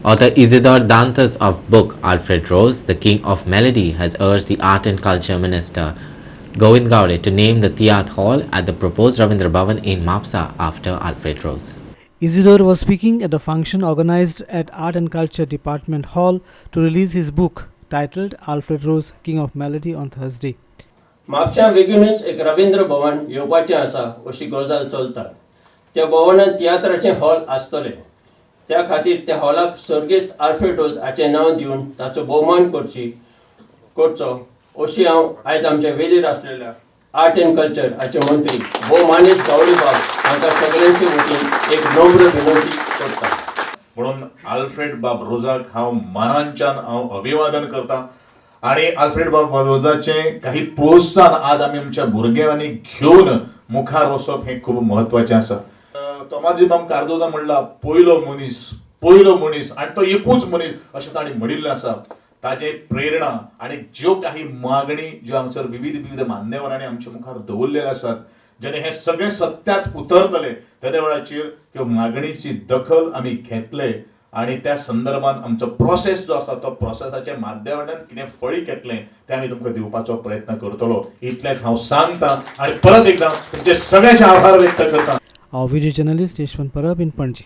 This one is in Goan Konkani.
Author Isidore Dantas of book Alfred Rose, The King of Melody, has urged the Art and Culture Minister Govind Gaude to name the Tiatr Hall at the proposed Ravindra Bhavan in Mapsa after Alfred Rose. Isidore was speaking at a function organized at Art and Culture Department Hall to release his book titled Alfred Rose, King of Melody on Thursday. म्हापशां बेगीनूच एक रवींद्र भवन येवपाचें आसा अशी गजाल चलता. त्या भवनांत तियात्राचें हॉल आसतलें. त्या खातीर त्या हॉलाक सर्गेस्त आल्फ्रेड रोज हाचें नांव दिवन ताचो भोवमान करचो अशी हांव आयज आमच्या वेलीर आसलेल्या आर्ट अँड कल्चर हाचे मंत्री भोव मानेस्त गावडे बाब हांकां सगळ्यांचे वतीन एक नम्र विनंती करता. म्हणून आल्फ्रेड बाब रोजाक हांव मनांच्यान हांव अभिवादन करता आणि आल्फ्रेड बाब रोजाचें काही प्रोत्साहन आज आमी आमच्या भुरग्यांनी घेवन मुखार वचप हें खूब म्हत्वाचें आसा. तोमाजी बाब कार्दोजा म्हणला, पयलो मनीस, पयलो मनीस आनी तो एकूच मनीस अशें ताणें म्हणिल्लें आसा. ताजे प्रेरणा आनी ज्यो काही मागणी ज्यो हांगसर विविध विविध मान्यवरांनी आमच्या मुखार दवरलेले आसात, जेणे हे सगळे सत्यात उतरतले, तेद्या वेळाचेर त्यो मागणीची दखल आमी घेतले आणि त्या संदर्भात आमचो प्रोसेस जो आसा, तो प्रोसेसाच्या माध्यमांतल्यान कितें फळीक येतलें तें आमी तुमकां दिवपाचो प्रयत्न करतलो, इतलेंच हांव सांगता आणि परत एकदा तुमचे सगळ्यांचे आभार व्यक्त करता. Our video journalist Yashwant Parab in Panji.